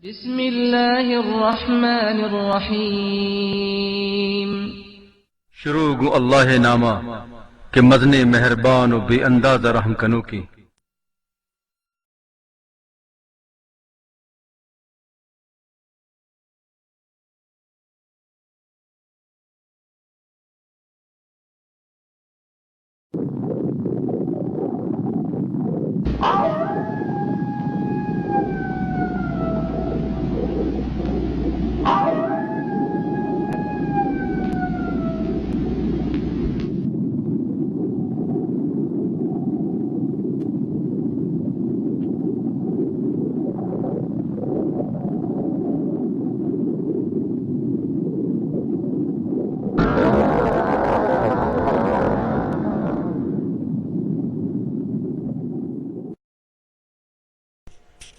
بسم الله الرحمن الرحيم. شروع گوں اللہ ءِ نام ءَ کہ مزنیں مہربان ءُ بے اندازہ رحم کنوکیں۔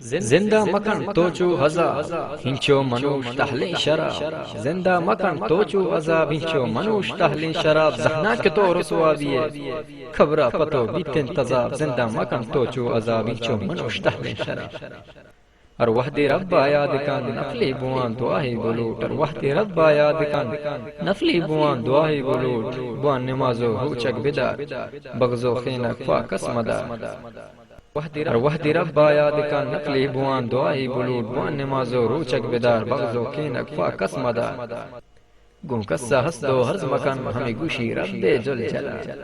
زندہ مکن تو چو عذاب، ہنچو منوش تہلیں شراب۔ زندہ مکن تو چو عذاب، ہنچو منوش تہلیں شراب۔ زہنا کہ تو رسوا بیئے، خبرا پتو بیت انت عذاب۔ زندہ مکن تو چو عذاب، ہنچو منوش تہلیں شراب۔ ہر وہدے ربا یاد کن، نفلے بوان دعائے بلوٹ۔ ہر وہدے ربا یاد کن، نفلے بوان دعائے بلوٹ۔ بوان نماز و روچگ بدار، بغض و خینگ پاکس مدار۔ ہر وہدے ربا یاد کن، نفلے بوان دعائے بلوٹ۔ بوان نماز و روچگ بدار، بغض و خینگ پاکس مدار۔ گوں کسا حسد و ہرز مکن، ہمے گوشی رب ذوالجلال۔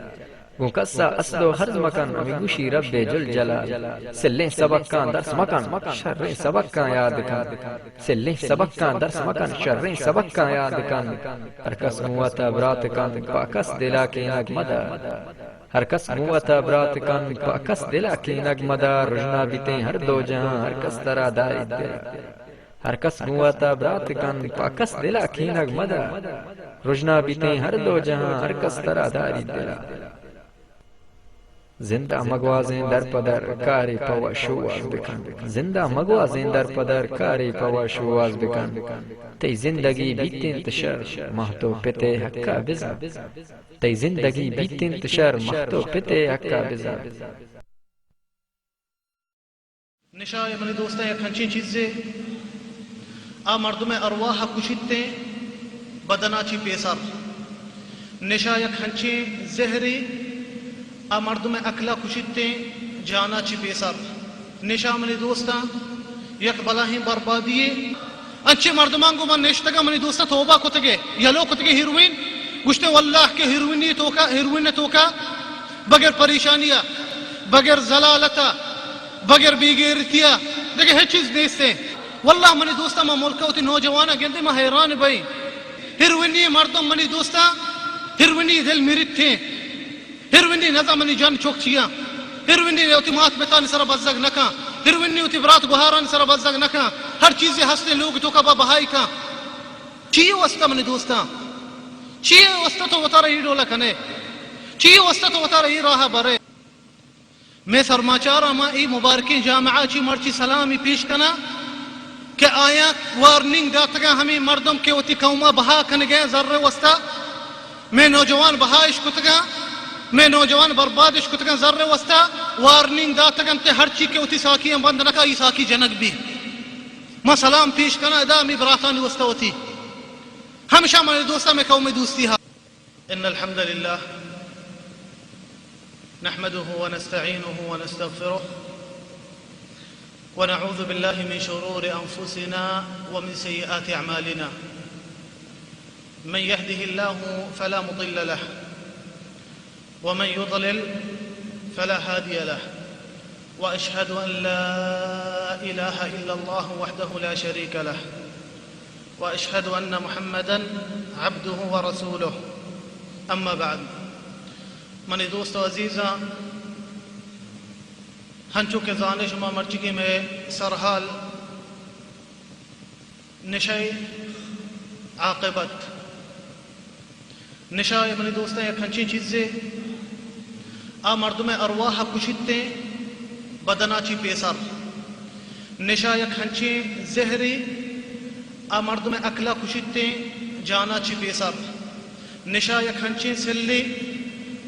گوں کسا حسد و ہرز مکن، ہمے گوشی رب ذوالجلال۔ سلیں سبقاں درس مکن، شریں سبقاں یاد کن۔ سلیں سبقاں درس مکن، شریں سبقاں یاد کن۔ ہر کس گوں وتا برات کن، پہ کس دلا کینگ مدار۔ ہر کس گوں وتا برات کن، پہ کس دلا کینگ مدار۔ رژنا بیتیں ہر دو جہاں، ہر کس ترا داریت دلا۔ ہر کس گوں وتا برات کن، پہ کس دلا کینگ مدار۔ رژنا بیتیں ہر دو جہاں، ہر کس ترا داریت دلا۔ زندہ مگوازیں در پہ در، کارے پہ وش و واز بکن۔ زندہ مگوازیں در پہ در، کارے پہ وش و واز بکن۔ تئی زندگی بیت انت شر، ماں تو پتے حقا بزن۔ تئی زندگی بیت انت شر، ماں تو پتے حقا بزن۔ نشا ء منی دوستاں یک ہنچیں چیزے، آ مردم ء ارواہ ء کشیت ء بدن ء چی پیسر۔ نشا یک ہنچیں زہرے، آ مردم ء عقل ء کشیت ء جان ء چی پیسر۔ نشا منی دوستاں یک بلاہیں بربادی یے۔ انچیں مردماں گوں من نشتگاں، منی دوستاں، توبہ کتگے، یلو کتگے ہیروئن، گوشتے واللہ کہ ہیروئنی توکا، ہیروئن توکا بغیر پریشانی ء، بغیر ذلالت ء، بغیر بے غیرتی ء دگہ ہچ چیز نیست۔ واللہ منی دوستاں، ما ملک ء وتی نوجواناں گندے، ما حیران بئیں۔ ہیروئنی مردم منی دوستاں، ہیروئنی دل میریت ہیں۔ ہیروئنی نزا منی جن چک چیاں۔ ہیروئنی وتی مات پتانی سرا بزگ نہ کن۔ ہیروئنی وتی برات گوہارانی سرا بزگ نہ کن۔ ہر چیزے ہستیں لوگ توکا با بہائی کن۔ چی واسطہ منی دوستاں؟ چی واسطہ تو وتارا ای ڈولا کنے؟ چی واسطہ تو وتارا ای راہ برے؟ میں سرماچاراں ما ای مبارکیں جامعہ چی مرچی سلامی پیش کنا۔ کہ آیاں وارننگ داتگاں ہمے مردم کہ وتی قوم ء بہا کنگ ء زر ء واستا، مئے نوجوان بہا اش کتگاں، مئے نوجوان برباد اش کتگاں زر ء واستا، وارننگ داتگ انت ہرچی کہ وتی ساکیاں بند نہ کا، ای ساکی جنگ بی۔ ما سلام پیش کناں ادا ہمے براتانی واستا وتی۔ ہمشاں منی دوستاں مئے قوم دوستی ہا۔ إن الحمد لله نحمده ونستعينه ونستغفره ونعوذ بالله من شرور أنفسنا ومن سيئات أعمالنا. من يهده الله فلا مضل له ومن يضلل فلا هادي له. وأشهد أن لا إله إلا الله وحده لا شريك له. وأشهد أن محمدا عبده ورسوله. أما بعد. منی دوست و عزیزاں، ہنچو کہ زانے شما مرچی کہ مئے سرحال نشہ ء عاقبت۔ نشہ ء منی دوستاں یک ہنچیں چیزے، آ مردم ء ارواہ ء کشیت ء بدن ء چی پیسر۔ نشہ یک ہنچیں زہرے، آ مردم ء عقل ء کشیت ء جان ء چی پیسر۔ نشہ یک ہنچیں سلے،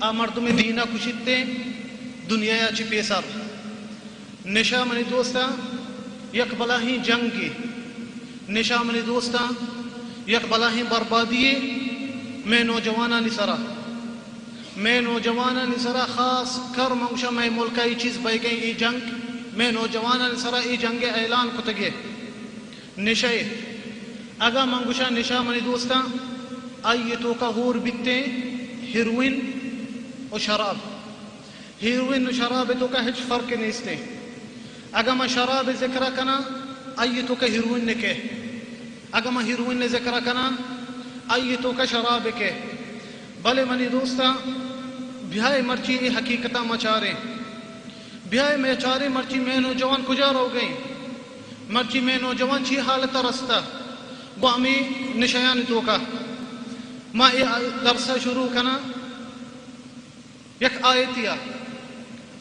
آ مردم ء دین ء کشیت ء دنیا ء چی پیسر۔ نشہ منی دوستاں یک بلاہیں جنگے۔ نشہ منی دوستاں یک بلاہیں بربادی یے مئے نوجوانانی سرا۔ مئے نوجوانانی سرا خاص کر من گوشاں مئے ملک ءَ اے چیز بئیگیں، اے جنگ مئے نوجوانانی سرا اے جنگ ءِ اعلان کتگ ئے۔ نشہ ءِ، اگاں من گوشاں نشہ منی دوستاں، آئی ءِ توکا ہور بیتیں ہیروئن و شراب۔ ہیروئن و شراب ءِ توکا ہچ فرق نیستیں۔ اگاں من شراب ءِ ذکر ءَ کناں، آئی ءِ توکا ہیروئن نہ کئے۔ اگاں من ہیروئن ءِ ذکر ءَ کناں، آئی ءِ توکا شراب کئے۔ بلے منی دوستاں، بیائے مرچی اے حقیقتاں ما چاریں۔ بیائے مئے چاریں مرچی مئے نوجوان کجا روگ ءَ ایں؟ مرچی مئے نوجوان چی حالت ءَ رستہ؟ گوں ہمے نشیانی توکا۔ ما اے درس ءَ شروع کناں یک آیتے ءَ۔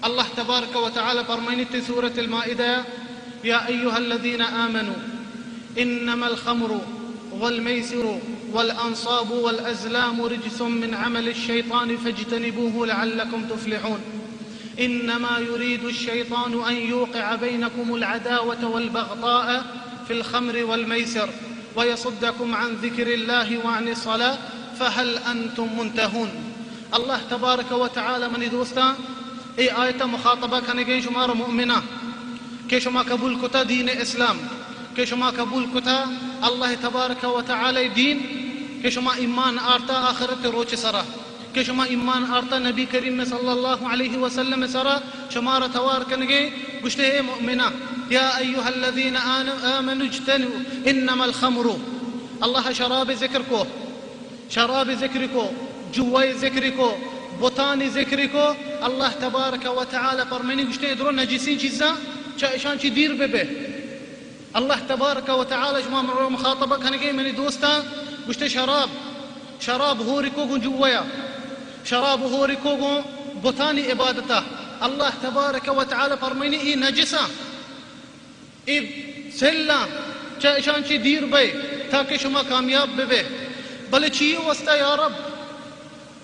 اللہ تبارک و تعالی فرمائنیت سورۃ المائدہ، یا ایھا الذین آمنوا انما الخمر والمیسر والانصاب والازلام رجس من عمل الشیطان فاجتنبوه لعلکم تفلحون۔ انما یرید الشیطان ان یوقع بینکم العداوة والبغضاء فی الخمر والمیسر ویصدکم عن ذکر اللہ وعن الصلاة فهل انتم منتهون۔ اللہ تبارک و تعالی، منی دوستاں، اے آیت ءَ مخاطبہ کنگ ءَ ایں شمارا مؤمناں کہ شما قبول کتا دین اسلام، کہ شما قبول کتا اللہ تبارک و تعالی دین، کہ شما ایمان آرتا آخرت ءِ روچ ءِ سرا، کہ شما ایمان آرتا نبی کریم صلی اللہ علیہ وسلم ءِ سرا، شمارا توار کنگ ءَ ایں، گوشتے اے مؤمناں، یا ایھا الذین آن-، آمنوا اجتنبوا انما الخمر، اللہ ءَ شراب ءِ ذکر کو، شراب ءِ ذکر کو، جوا ءِ ذکر کو، بتانی ذکر کو۔ اللہ تبارک و تعالی فرمائنی، گوشتے درو نجسیں چیزاں چہ اشاں چی دیر بہ بئے۔ اللہ تبارک و تعالی شما مخاطبہ کنگ ءَ ایں منی دوستاں، گوشتے شراب، شراب ہور کو گوں جوا ءَ، شراب ہور کو گوں بتانی عبادت ءَ۔ اللہ تبارک و تعالی فرمائنی اے نجساں، اے سلاں، چہ اشاں چی دیر بئے تاکہ شما کامیاب بہ بئے۔ بلے چی واسطہ یا رب؟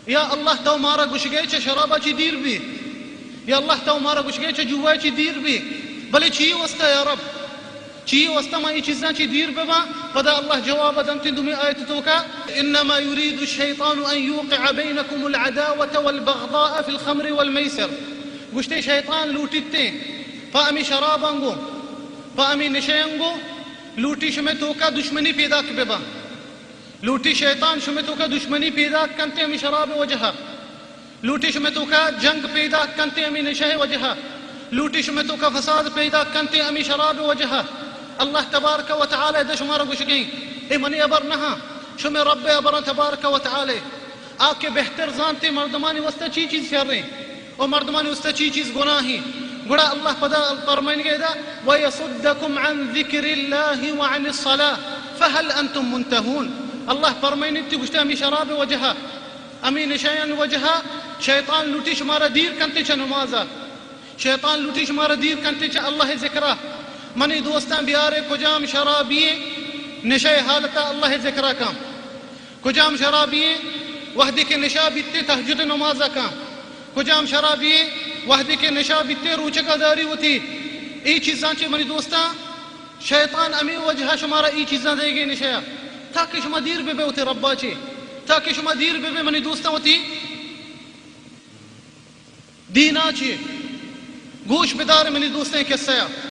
یا اللہ تو مارا گوشگ ءَ ئے چہ شراب ءَ چی دیر بی، یا اللہ تو مارا گوشگ ءَ ئے چہ جوا ءَ چی دیر بی، بلے چی واسطہ یا رب؟ چی واسطہ ما اے چیزاں چی دیر بہ باں؟ پدا اللہ جواب دنت دومی آیت توکا، انما یرید الشیطان ان یوقع بینکم العداوة والبغضاء فی الخمر والمیسر۔ گوشتے شیطان لوٹیتے پہ ہمے شراباں گوں، پہ ہمے نشیاں گوں، لوٹی شمے توکا دشمنی پیداک بہ باں۔ لوٹی شیطان شمے توکا دشمنی پیداک کنتے ہمے شراب ءِ وجہ ءَ۔ لوٹی شمے توکا جنگ پیداک کنتے ہمے نشہ ءِ وجہ ءَ۔ لوٹی شمے توکا فساد پیداک کنتے ہمے شراب ءِ وجہ ءَ۔ اللہ تبارک و تعالی ادا شمارا گوشگ ءَ ایں، اے منی ہبر نہ اَں، شمے رب ءِ ہبر اَں تبارک و تعالی۔ آ کہ بہتر زانتے مردمانی واسطہ چی چیز شریں و مردمانی واسطہ چی چیز گناہیں۔ گڑا اللہ پدا فرمائنگ ءَ ادا، ویصدکم عن ذکر اللہ وعن الصلاة فهل انتم منتهون۔ اللہ فرمائنیت گوشتے ہمے شراب ءِ وجہ ءَ، ہمے نشیانی وجہ ءَ شیطان لوٹی شمارا دیر کنتے چہ نماز ءَ، شیطان لوٹی شمارا دیر کنتے چہ اللہ ءِ ذکر ءَ۔ منی دوستاں، بیارے کجام شرابی ایں نشہ ءِ حالت ءَ اللہ ءِ ذکر ءَ کاں؟ کجام شرابی ایں وہدے کہ نشہ بیتے تہجد ءِ نماز ءَ کاں؟ کجام شرابی ایں وہدے کہ نشہ بیتے روچگ ءَ داری وتی؟ اے چیزاں چہ منی دوستاں، شیطان ہمے وجہ ءَ شمارا اے چیزاں دئیگ ءَ ایں نشہ ءَ، تاکہ شما دیر بہ بئے وتی رب ءَ چہ، تاکہ شما دیر بہ بئے منی دوستاں وتی دین ءَ چہ۔ گوش بدار منی دوستیں قصہ ءَ۔